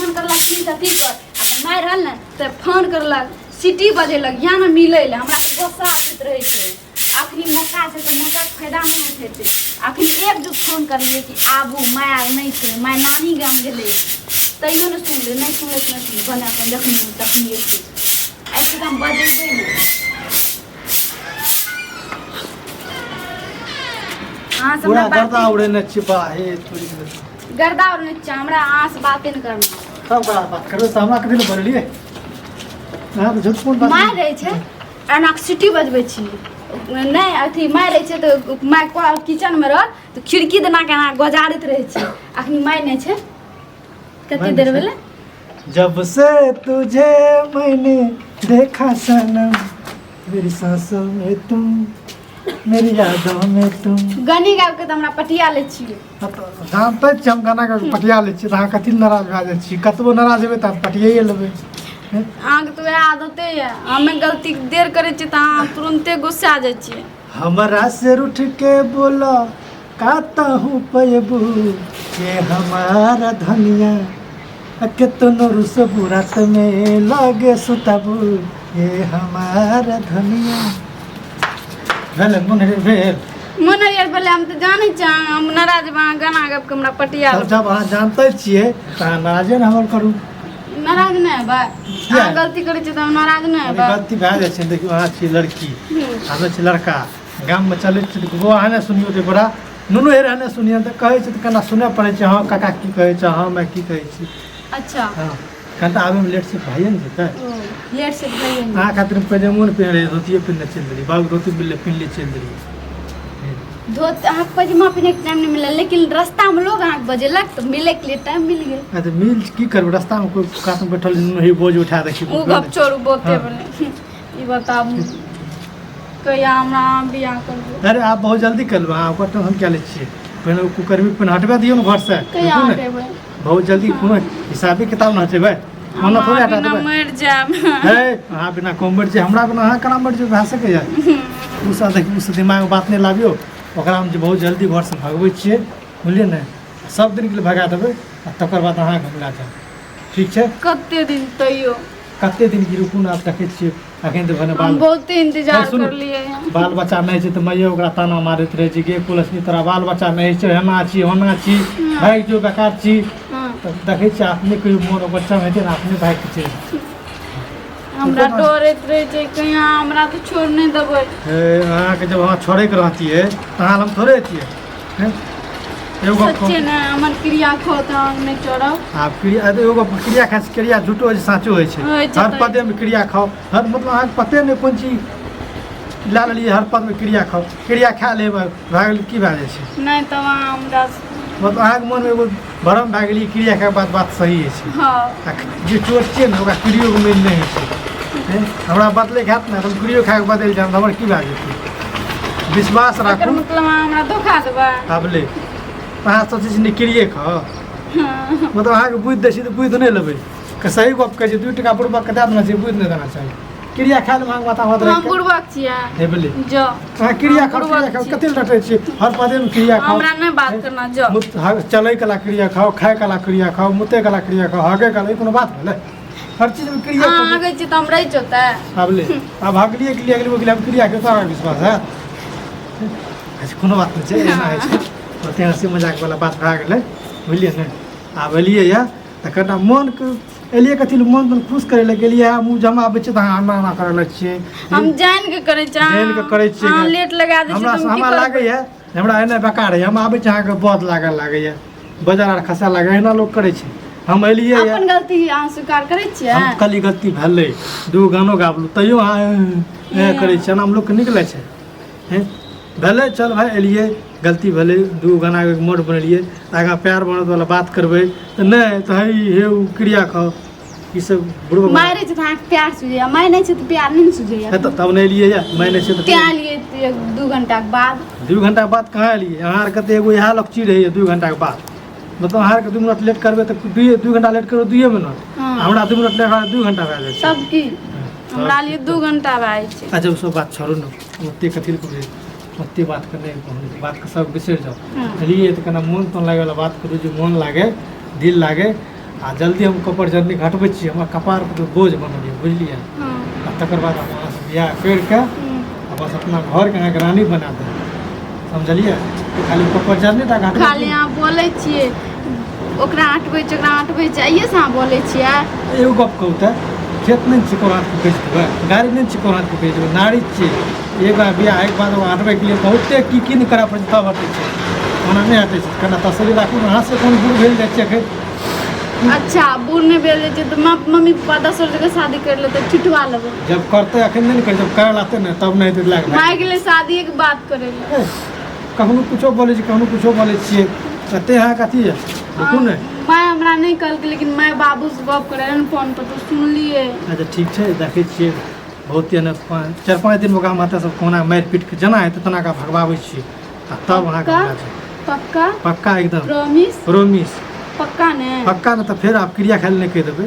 मन करलक की तऽ अथी कर। आ माय रहल ने तऽ फोन करलक, सीटी बजेलक या ने मिलै लए, हमरा तऽ गुस्सा आबैत रहै छै। अखनी मौका छै तऽ मौकाके फायदा नहि उठेतै। अखनी एक जुग फोन करलियै कि आबू, माय आर नहि छै, माय नानी गाम गेलै, तैयो नहि सुनलै, नहि सुनलै तऽ नहि सुनलै, भने अपन जखनी तखनी एतै। आइसँ तऽ हम बजेबै नहि। अहाँ से पूरा हमरा गर्दा बाते उड़ेने छियै, बा हे तोरी के। गर्दा उड़ने छियै, हमरा अहाँ से बाते नहि करना। तब करा बात करबै तऽ हमरा कथी लए बोललियै अहाँ? तऽ झूठ मूठ बात माय रहै छै, एना कऽ सीटी बजबै छी नहि, अथी माय रहै छै तऽ माय किचनमे रहल तऽ खिड़की देना के एना गजारैत रहै छै। अखनी माय नहि छै, कते माय नहि देर छै? भेलै। जब से तुझे मैंने देखा सनम, मेरी सांसों में तुम, मेरी यादों में तुम। गनी गाबि कऽ तऽ हमरा पटिया लै छियै। हँ तऽ जानते छियै हम गाना के पटिया लै छियै तऽ अहाँ कथी लए नाराज भए जाइ छी? कतबो नाराज हेबै तऽ अहाँ पटियाइए लेबै, हैं? अहाँके तऽ वएह आदते यऽ, हमे गलती देर करै छियै तऽ अहाँ तुरन्ते गुस्सा जाइ छियै। हमरा से रूठ के बोला कातहूँ पैबू ये हमारा धनिया, आ केतनो रुसबू रात में लगे सुतबू ये हमारा धनिया। भेल मन रे भेल। मन यार भेलै, हम तऽ जानै छियै अहाँ हम नाराज हेबै, अहाँ गाना गाबि कऽ हमरा पटिया तब जब अहाँ जानते छियै तऽ अहाँ नाराजे ने हमर करू। नाराज नहि हेबै? किया? अहाँ गलती करै छियै तऽ हम नाराज नहि अरे हेबै? गलती भए जाइ छै। देखियौ, अहाँ छियै लड़की, हमे छी लड़का। गाममे चलै छियै तऽ गो अहाँ नहि सुनियौ तऽ गोरा नुनू हेर अहाँ नहि सुनियौ तऽ कहै छै तऽ केना सुनय पड़ै छै। हँ काका की कहै छै, हँ मैं की कहै छी। अच्छा। हँ, कनिटा आबैमे लेट से भइए ने जेतै। ओ लेट से भइए ने। अहाँ खातिर हम पैजामो नहि पहिने रहियै, धोतिए पहिने चलि देलियै। बाबू धोती मिललै, पहिनले चलि देलियै। धोत अहाँके पैजामा पहिनेके टाइम नहि मिलल, लेकिन रास्तामे लोग अहाँके बजेलक तऽ मिलैके लिए टाइम मिल गेल। आ तऽ मिल की करबै? रास्तामे कोइ कातमे बैठल नुनू बोझ उठा देखी। ओ गप छोड़ू, बहुते हाँ। भेलै। ई बताबू, कहिया हमरा अहाँ बियाह करबै? अरे आप बहुत जल्दी कर लेबै, अहाँ ओकर टेंशन क्या लै छियै? पहिने ओ कुकर्मी पहिने हटबा दियौ ने घरसँ। कहिया रुकू ने। हटेबै? बहुत जल्दी, कोनो हिसाबे किताब ने हटेबै, ओना थोड़े अहाँ हटा बिना देबै। मरि जायब। हे, अहाँ बिना कम मरि छै, हमरा बिना अहाँ केना मरि जेबै? भए सकैए? ओ सब देखियौ, ओ सब दिमागमे बात नहि लाबियौ। ओकरा हम जे बहुत जल्दी घरसँ भगबै छियै, बुझलियै ने? सब दिनके लिए भगा देबै आ तकर बाद अहाँके हम लए जायब, ठीक छै? कते दिन तैयो? कते दिन की? रुकू ने, आब देखै छियै। अखन तऽ भने हम बाल बहुते इंतजार सुनू। करलियै हन। बाल बच्चा नहि छै तऽ मैयो ओकरा ताना मारैत रहै छै, गे कुलक्ष्मी, तोरा बाल बच्चा नहि छै, एना छी ओना छी, भागि जो, बेकार छी। तऽ देखै छियै, अपने कहियो मोन बच्चा हेतै ने, अपने भागि के चलि जेतै। हमरा डरैत रहै छै कहीं अहाँ हमरा तऽ छोड़ नहि देबै। हे, अहाँके जब अहाँ छोड़ैके रहतियै तऽ अहाँ लग थोड़े अतियै, हैं? एगो गप सच्चे कहू। ने हमर क्रिया खाओ तऽ अहाँ नहि चढ़ब। आब क्रिया एगो गप, क्रिया खाइ से क्रिया झूठो होइ छै, साँचो होइ छै। होइ छै हर तऽ- पदेमे क्रिया खाउ, हर मतलब अहाँके पते नहि कोन चीज लए लेलियै। हर पदमे क्रिया खाउ, क्रिया खा लेब, भए गेल, की भए जाइ छै? नहि तऽ अहाँ हमरा मतलब अहाँके मोनमे एगो भ्रम भए गेल, ई क्रिया खायके बाद बात सही होइ छै। हँ। आ जे चोर छियै ने, ओकरा क्रियोके मेल नहि होइ छै, हैं? हमरा बदलैके हैत ने तऽ हम क्रियो खाके बदलि जायब तऽ हमर की भए जेतै? विश्वास एकर राखू। मतलब अहाँ हमरा धोखा देबै? आब ले, अहाँ सोचै छी ने क्रिये खाउ, मतलब अहाँके बुद्धि दै छी तऽ बुद्धि नहि लेबै के सही गप कहै छै। 2 टका बुड़बकके दए देना छै, बुद्धि नहि देना चाही। क्रिया खाय लेबै अहाँके माथा होत हम रहै बुड़बक छियै? हे बोले जो अहाँ क्रिया हम खाउ, बुड़बक क्रिया खाउ। छी। कते लटै छी हर पदेमे क्रिया खाउ। हमरा नहि बात करना जो। चलै कला क्रिया खाउ, खाय कला क्रिया खाउ, मुतै कला क्रिया खाउ, हगै कला, ई कोनो बात भेलै? हर चीजमे क्रिया अहाँ खाउ। आगे छी तऽ हम रहि जोतै। आब ले, आब हगलिए के लिए अगली हम क्रिया के तोरा विश्वास है? अच्छा, कोनो बात नहि छै, एना होइ छै, ओते हँसी मजाक वाला बात भए गेलै, बुझलियै ने? आब एलियै यऽ तऽ कनिटा मोनके एलियै कथी लए? मोन तोन खुश करै लए गेलियै, मुँह जमाबै छियै तऽ अहाँ एना एना करै लगै छियै। हम जानि के करै छियै। जानि कऽ करै छियै। अहाँ लेट लगा दै छियै हमरा तऽ हम की हमरा करबै? लागैए हमरा एना बेकार है, हम आबै छी अहाँके बद लागऽ लागैए, बजार आर खसा लागैए, एना लोक करै छै? हम एलियै यऽ। अपन गलती अहाँ स्वीकार करै छियै? हम कहली गलती भेलै, दू गानो गाबलू, तैयो अहाँ एँ करै छियै, एना लोकके नीक लागै छै? हैं भेलै, चल भाइ, एलियै, गलती भेलै, दू गानाके मोड बनेलियै, आगाँ प्यार बनत वाला बात करबै तऽ नहि तऽ हे हे ओ क्रिया खाउ, ई सब बुढ़बो माय रहै छै तऽ अहाँके प्यार सुझैया, माय नहि छै तऽ प्यार नहि ने सुझैया। तऽ तब नहि एलियै यऽ, माय नहि छै तऽ तें एलियै तऽ 1-2 घंटाके बाद। 2 घंटाके बाद कहाँ एलियै? अहाँ आरके तऽ एगो इएह लकची रहैए, 2 घंटाके बाद। मतलब अहाँ आरके 2 मिनट लेट करबै तऽ 2 घंटा लेट करबै 2 मिनट। हमरा 2 मिनट लेट 2 घंटा भए जाइ छै। सब की हमरा लिए 2 घंटा भए जाइ छै। अच्छा, ओ सब बात छोड़ू ने, ओते कथी लए कहबै, ओते बात के नहि कहू, बात के सब बिसरि जाउ। एलियै तऽ कना मोन तोन लागे वाला बात करू, जे मोन लागे, दिल लागे। आ जल्दी हम कपर जल्दी घटबै छी, हमरा कपार पर बोझ बनल यऽ, बुझलियै? हाँ। आ तकर बाद हम अहाँसँ बियाह करिके आ बस अपना घरके अहाँके रानी बना देब, समझलियै? खाली कपर जल्दी टा घटबै। खाली अहाँ बोलै छियै ओकरा हटबै छै, ओकरा हटबै छै, आइए से अहाँ बोलै छियै। एगो गप कहू तऽ, खेत नहि छै कोनो हाथके बेच देबै, गाड़ी नहि छै कोनो हाथके बेच देबै, नारी छियै। एक बार बियाह होइके बाद ओकरा हटबैके लिए बहुते की की नहि करऽ पड़ै छै तब हटै छै, ओना नहि हटै छै। कना तसल्ली राखू, अहाँसँ कोन बुढ़ भेल जाइ छै एखन। अच्छा, बूढ़ नहि भेल जाइ छै तऽ मम्मी पप्पा दोसर जगह शादी करि लेतै, छुटवा लेबै। जब करतै, एखन नहि ने करै, जब करै लागतै ने तब नहि हेतै लए कऽ। माय गेलै शादीएके बात करै लए। ए, कखनो कुछो बोलै छी, कखनो कुछो बोलै छियै, कते अहाँके अथी यऽ, देखू ने। माय हमरा नहि कहलकै, लेकिन माय बाबूसँ गप करै रहै ने फोन पर, तऽ सुनलियै। अच्छा ठीक छै, देखै छियै। बहुत एहन 4-5 दिन ओकरा माता सब कोना मारि पीट के जेना हेतै तेना कऽ भगवाबै छियै आ तब अहाँके पक्का? हमरा छै। पक्का? पक्का एकदम। प्रॉमिस? प्रोमिस। पक्का ने? पक्का ने, तऽ फेर आब क्रिया खाइ लए नहि कहि देबै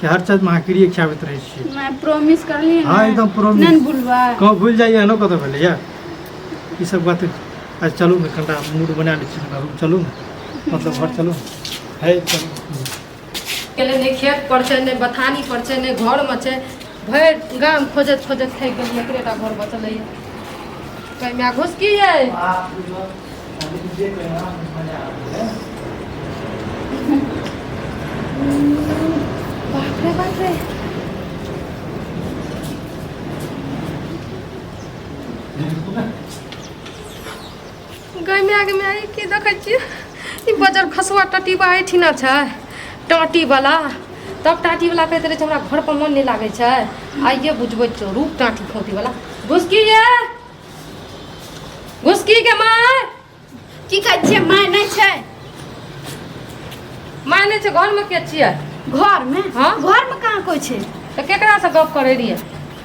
कि हर चीजमे अहाँ क्रिये खियाबैत रहै छियै। मैं प्रॉमिस करलियै हाँ, एकदम promise। नहि ने भूलबै? कहूँ भूलि जाइए, एहनो कतऽ भेलैए ई सब बात। अच्छा चलू ने, कनिटा मूड बना लै छी, कनिटा रूम चलू ने, मतलब घर चलू ने, है चलू। गेलै नहि खेत पर छै, नहि बथानी पर छै, नहि घरमे छै। भरि गाम खोजैत खोजैत थाकि गेलियै, एकरे टा घर बचलैए। कहीं माय घुसकी यै। बाप रे बाप रे, गै माय गे माय, ई की देखै छियै? ई बजर खसुआ टटीबा एहिठिना छै, टाँटीवला। तब टाँटीवला कहैत रहै छै हमरा घर पर मन नहि लागै छै। आइए बुझबै छौ, रूप टाँटी खौतीवला। घुसकी ये, घुसकी के माय। की कहै छियै? माय नहि छै। माय नहि छै घरमे? के छियै? घरमे? हाँ? घरमे कहाँ कोइ छै। तऽ केकरासँ गप करै रहियै?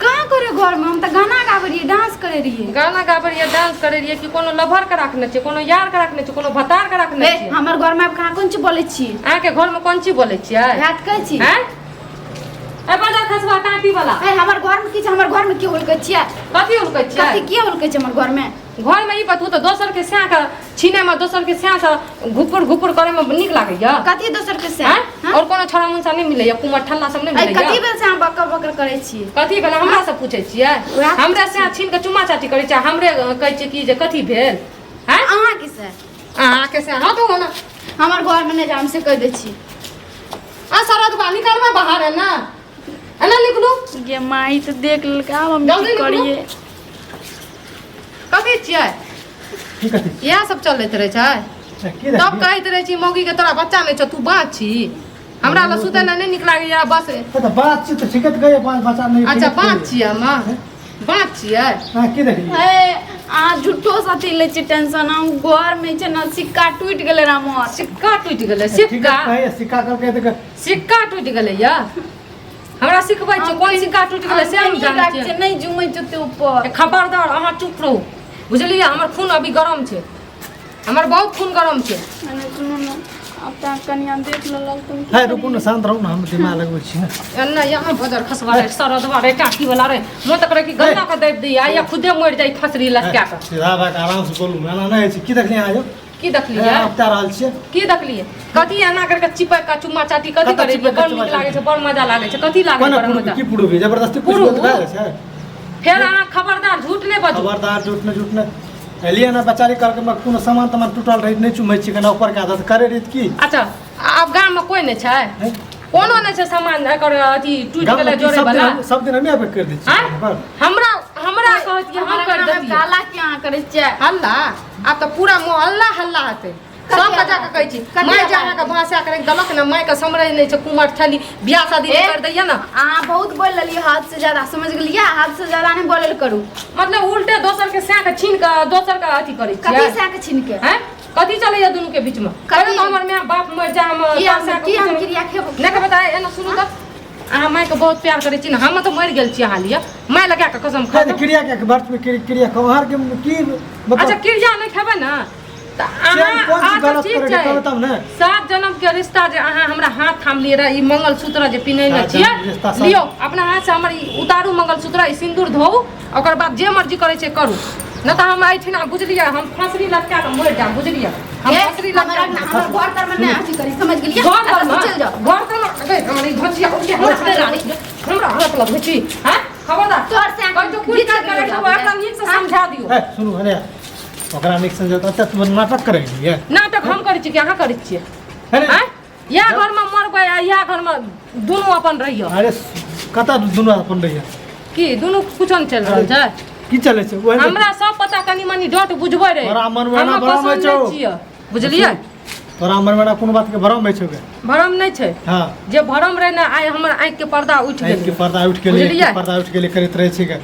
कहाँ करे घरमे, हम तऽ गाना गाबै रहियै, डांस करै रहियै। गाना गाबै रहियै, डांस करै रहियै कि कोनो लभर के राखने छियै, कोनो यार के राखने छियै, कोनो भतार के राखने ए छियै? हमर घरमे आबि कऽ अहाँ कोन चीज बोलै छी? अहाँके घरमे कोन चीज बोलै छियै? वएह तऽ कहै छी। आँय? ए बजर खसबा टाँटी वाला। ए हमर घरमे की छै? हमर घरमे की हुलकै छियै? कथी हुलकै छियै? कथी की हुलकै छै हमर घरमे? घरमे ई बतबू तऽ, दोसरके सएह छीनैमे, दोसरके सएहसँ घुपुर घुपुर करैमे नीक लागैया? कथी दोसर के से? आँय? और कोनो छौड़ा मुनसा नहि मिलैया, कुमर ठल्ला सब नहि अरे मिलैया? कथी भेल से अहाँ बकर बकर करै छी? कथी भेल हमरा से पूछै छियै? वएह। हमरे सएह छीन कऽ चुम्मा चाटी करै छियै, हमरे कहै छियै कि जे कथी भेल? आँय? अहाँ के से? अहाँके से हाथ हो ने। हमर घरमे नहि जाम से कहि दै छी। आ सरदबा निकालबै बाहर, एना एना निकलू। गे माई तऽ देख लेलकै, आब हम जल्दी की निकलू। करियै? कथी छियै? की कथी? इएह सब चलैत रहै छै। की तब देखलियै? कहैत रहै छी मौगी के, तोरा बच्चा नहि छौ, तू बाँच छी, हमरा लग सुतै लए नहि नीक लागैया बस। तऽ बात छी तऽ ठीके तऽ कहियै, बाल बच्चा नहि। अच्छा, बाँच छियै, हम बाँच छियै। अहाँ की देखलियै? हे, अहाँ झूठो से अथी लै छियै टेंशन। हम घरमे छै ने, सिक्का टूटि गेलै रहै हमर। सिक्का टूटि गेलै? ठीके सिक्का कहैया, सिक्का कहलकै तऽ सिक्का टूटि गेलै या हमरा सिखबै छै कोन सिक्का टूटि गेलै से हम जानै छियै। नहि जुमै छै ओते ऊपर। ए, खबरदार, अहाँ चुप रहू, बुझलियै? हमर खून अभी गरम छै, हमर बहुत खून गरम छै। मैंने सुनू ने, आब तऽ कनिया देख लेलक तऽ हम की है, रुकू ने, शान्त रहू ने, हम दिमाग लगबै छी ने। एन्ना यहाँ बजर खसवा रे, सरदवा रे, टाटी वाला रे, मोन तऽ करे कि गन्ना के दाबि दिया या खुदे मरि जाइ फसरी लटका कऽ। सीधा भए कऽ आरामसँ बोलू, एना नहि होइ छै। की देखलियै अहाँ यौ? की देखलियै? अपता रहल छियै। की देखलियै? कथी एना करके चिपक के चुम्मा चाटी कथी कतऽ करै चिपक के बड़ चुम्मा नीक लागै चाटी? छै, बड़ मजा लागै छै। कथी लागै कोना बड़ मजा? की पुरुबी जबरदस्ती पुरु? पुछबै तऽ भए जाइ छै। फेर अहाँ खबरदार, झूठ नहि बाजू। खबरदार, झूठ नहि, झूठ नहि। एलियै ने बेचारी कहलकै हमरा कोनो सामान तामान टूटल रहै, नहि चुमै छियै, कना ऊपर के आदत करे रही की। अच्छा, आब गाममे कोइ नहि छै? हैं? कोनो नहि छै सामान एकर अथी टूटि गाममे गेलै की जोड़े सब दिन वाला? सब दिन हमे आबि कऽ करि दै आँय? छियै पर। हमरा हमरा कहतियै हम हमरा करि गाममे देतियै। काला की अहाँ करै छियै? हल्ला आब तऽ पूरा मोहल्ला हल्ला हेतै। कथी सबके हल्ला? जाके कहै छी कथी माय जे हल्ला? अहाँके भाषा करे देलक ने, मायके समरै नहि छै, कुमर छली, बियाह शादी नहि ए? कर दैया ने। अहाँ बहुत बोलि लेलियै हद से ज्यादा, समझ गेलियै? हद से ज्यादा नहि बोलल करू। मतलब उल्टे दोसर के सैं के छीन के दोसर के अथी करै कथी छियै? सए के छीन के? हैं, कथी चलैया दुनू के बीच में? कथी? कथी? हमर माय बाप मरि जाय हम की हम तरसा के की हम कुछो- क्रिया खेबो? नहि के बताए। एना सुनू तऽ, अहाँ मायके बहुत प्यार करै छी ने? हम तऽ मरि गेल छी अहाँ लिए, माय लगा कऽ कसम खा। नहि, क्रिया के वर्ष में क्रिया के अहाँ के की अच्छा मतलब? क्रिया नहि खेबै ने तऽ से अहाँ कोन चीज अच्छा गलत ठीक करै छै। कहबै तब ने। सात जन्म के रिश्ता जे अहाँ हमरा हाथ थामलियै रहे, ई मंगलसूत्र जे पिन्हेने सात छियै, जन्म के रिश्ता लियौ अपना हाथ से हमर ई उतारू मंगलसूत्र, ई सिन्दूर धोउ, ओकर बाद जे मर्जी करै छै करू, नहि तऽ हम एहिठिना बुझलियै हम फाँसरी लटका कऽ मरि जायब, बुझलियै? हम ए, फसरी लग हमरा हमरा घर तर में नहीं अथी करी, समझ गेलियै? घर पर एतऽ से चलि जाओ। घर पर अरे हमर ई घचिया उठिया हमरा हाथ लगै हमरा हाथ लगै छी हां खबरदार तोहर से कहि तो कुछ घीच काज के करे जाओ। तो एकरा नीक से समझा दियो ए सुनू अरे ओकरा नीक समझाओ तऽ तुम नाटक करै छियै नाटक हम करै छी कि अहाँ करै छियै अरे आँय इएह घरमे मरबै आ इएह घरमे दुनू अपन रहियो अरे कतऽ दुनू अपन रहियै की दुनू कुछो नहि चलि रहल छै की चलै छै ओहे हमरा सब पता कनि मनि डट बुझबै रे तोरा मनमे एना हमरा भरम पसन्द होइ छौ। नहि छियै बुझलियै तोरा मनमे एना कोनो बातके भरम होइ छौ गे भरम नहि छै हँ जे भरम रहे ने आइ हमर आँखि के पर्दा उठि आँखिके गेलै पर्दा उठि गेलै बुझलियै? पर्दा उठि गेलै करैत रहै छै गे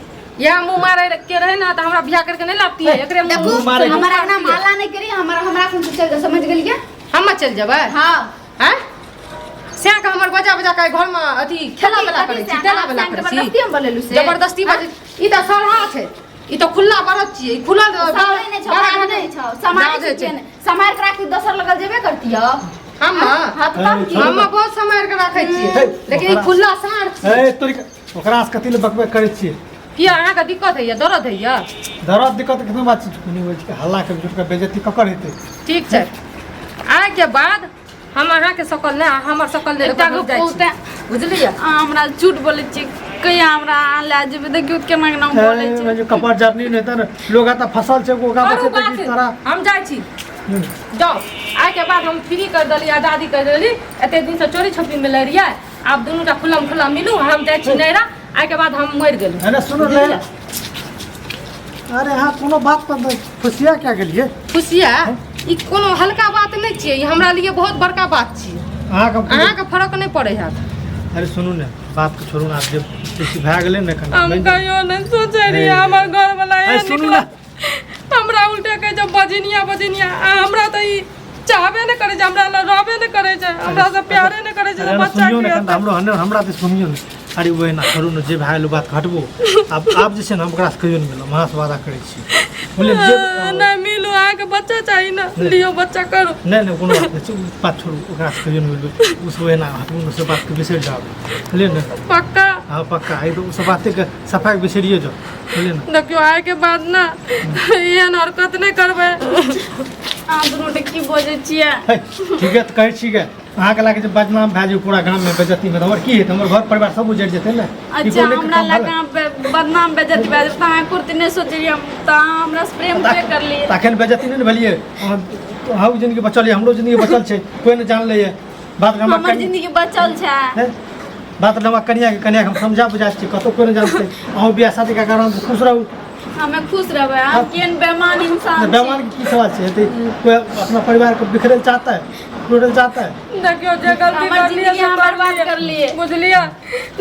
इएह मुँह मारे के रहे ने तऽ हमरा बियाह करके नहि लाबतियै एकरे मुँह देखू मारे के- हमरा अंगना माला नहि करी, हमरा हमरा संग चलि जाओ, समझ गेलियै? हम चलि जेबै हाँ। आँय सएह के हमर बजा बजा के घरमे अथी खेला वाला करै छी तेला वाला करै छी जबरदस्ती हम बोलेलु से। जबरदस्ती बजे ई तऽ सरहा छै ई तऽ खुल्ला बरत छियै ई खुलल सामने नहि छौ, बड़ा आगे नहि छौ, सम्हारै जादे छै ने। सम्हारि के राखी दोसर लगल जेबे करतियौ। हम हाँ तऽ तब की? हम बहुत सम्हारि के राखै छियै हे, लेकिन ई ओकरा- खुल्ला साँढ़ छियै ए तोरी ओकरा से कथी लए बकबक करै छियै किया अहाँके दिक्कत होइया दर्द होइया दर्द दिक्कत केतना बात छै कोनो होइ छै हल्ला के जुट के बेइज्जती ककर हेतै ठीक छै आइके बाद हम अहाँके सकल नहि अहाँ हमर सकल नहि एकटा देखब, हम गप जाइ छी। बहुते बुझलियै अहाँ हमरा झूठ बोलै छियै, कहिया हमरा अहाँ लए जेबै, देखियौ केना केना बोलै छै। जे कपड़ जरनी नहि तऽ लोग आता फसल छै ओकरा करू बचेतै की बात तोरा हम जाइ छी जाउ आइके बाद हम फ्री कर देली आजादी कर देली एते दिनसँ चोरी छुपी मिलै रहियै आब दुनूटा खुल्लम खुल्ला मिलू हम जाइ छी नैहरा आइके बाद हम मरि गेलहुँ अरे सुनू ने अरे अहाँ कोनो बात पर तऽ खुशिया क्या गेलियै खुशिया ई कोनो हल्का बात नहि छियै ई हमरा लिए बहुत बड़का बात छियै अहाँके अहाँके फरक नहि पड़ै हैत अरे सुनू ने बात के छोड़ू ने आब जे किछु भए गेलै ने कनि हम कहियो नहि सोचै रहियै हमर घरवला अरे एहन सुनू निकलत हमरा उल्टे कहै छै बजनिया बजनिया आ हमरा तऽ ई चाहबे नहि करै छै हमरा लग रहबे नहि करै छै हमरा से प्यारे नहि करै छै अरे तऽ बच्चा सुनियौ ने की कनि हमरो हने हमरा तऽ सुनियौ ने अरे ओ एना छोड़ू ने जे भए गेल ओ बात हटबो आब आब जे छै ने हम ओकरासँ कहियो नहि मिलब अहाँसँ वादा करै छी बुझलियै जे नहि मिलू अहाँके बच्चा चाही ने लियौ बच्चा करू नहि नहि कोनो बात नहि छै ओ बात छोड़ू ओकरासँ कहियो नहि मिलबै ओ सब एना हटबू ने सब बातके बिसरि जाउ बुझलियै ने पक्का हँ पक्का एकदम ओ सब बातेके सफाइके बिसरिए जाउ बुझलियै ने देखियौ आइके बाद ने एहन हरकत नहि करबै अहाँ दुनू के की बजै छियै है ठीक है तऽ कहै छी गे अहाँके लागै छै बदनाम भए जेबै पूरा गाममे बेजतीमे तऽ हमर की हेतै हमर घर परिवार सब उजड़ि जेतै ने ई अच्छा बोलैके हमरा काम भेलै? लगा बदनाम बेजती भए जेतै तऽ अहाँ कुर्ती नहि सोचलियै तऽ अहाँ हमरा से प्रेम के करलियै तऽ अखन बेजती नहि ने भेलियै अहाँके जिन्दगी बचल यऽ हमरो जिन्दगी बचल छै कोइ नहि जानलैए बात हमरा हमर जिन्दगी बचल छै हैं? बात हमरा कनियाके कनियाके हम समझा बुझा छियै कतहु कोइ नहि जानतै अहूँ बियाह शादी कए कऽ आरामसँ खुश रहू हमे खुश रहबै हम केहन बेमान इंसान छी। बेमान के की सवाल छै हेतै कोई अपना परिवार को बिखरे चाहता है टूटल चाहता है देखियौ जे गलती हमर करलियै जिंदगी से अहाँ बर्बाद करलियै करलियै। बुझलियै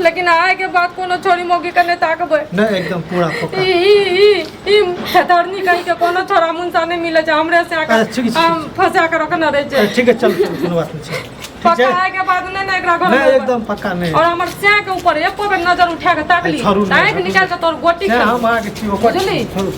लेकिन आइ के बाद कोनो छोरी मौगी के नहि ताकबै नहीं एकदम पूरा पक्का ई ई ई ई थेथरनी कहीं के कोनो छोरा मुंसा नहि मिलै छै हमरे से आके अच्छा, ठीक छै, हम फंसा के रखने रहै छै ठीक है चल चल, कोनो बात नहीं छै ठीक पक्का छै आइ के बाद नहि ने एकरा घर नहीं एकदम पक्का नहीं और हमर सैं के ऊपर एको बेर नजर उठा के ताकली छोड़ू तऽ नहि, आँखि निकालि के तोर गोटी से खेलबौ। हम अहाँके छी ओकर बुझली? छोड़ू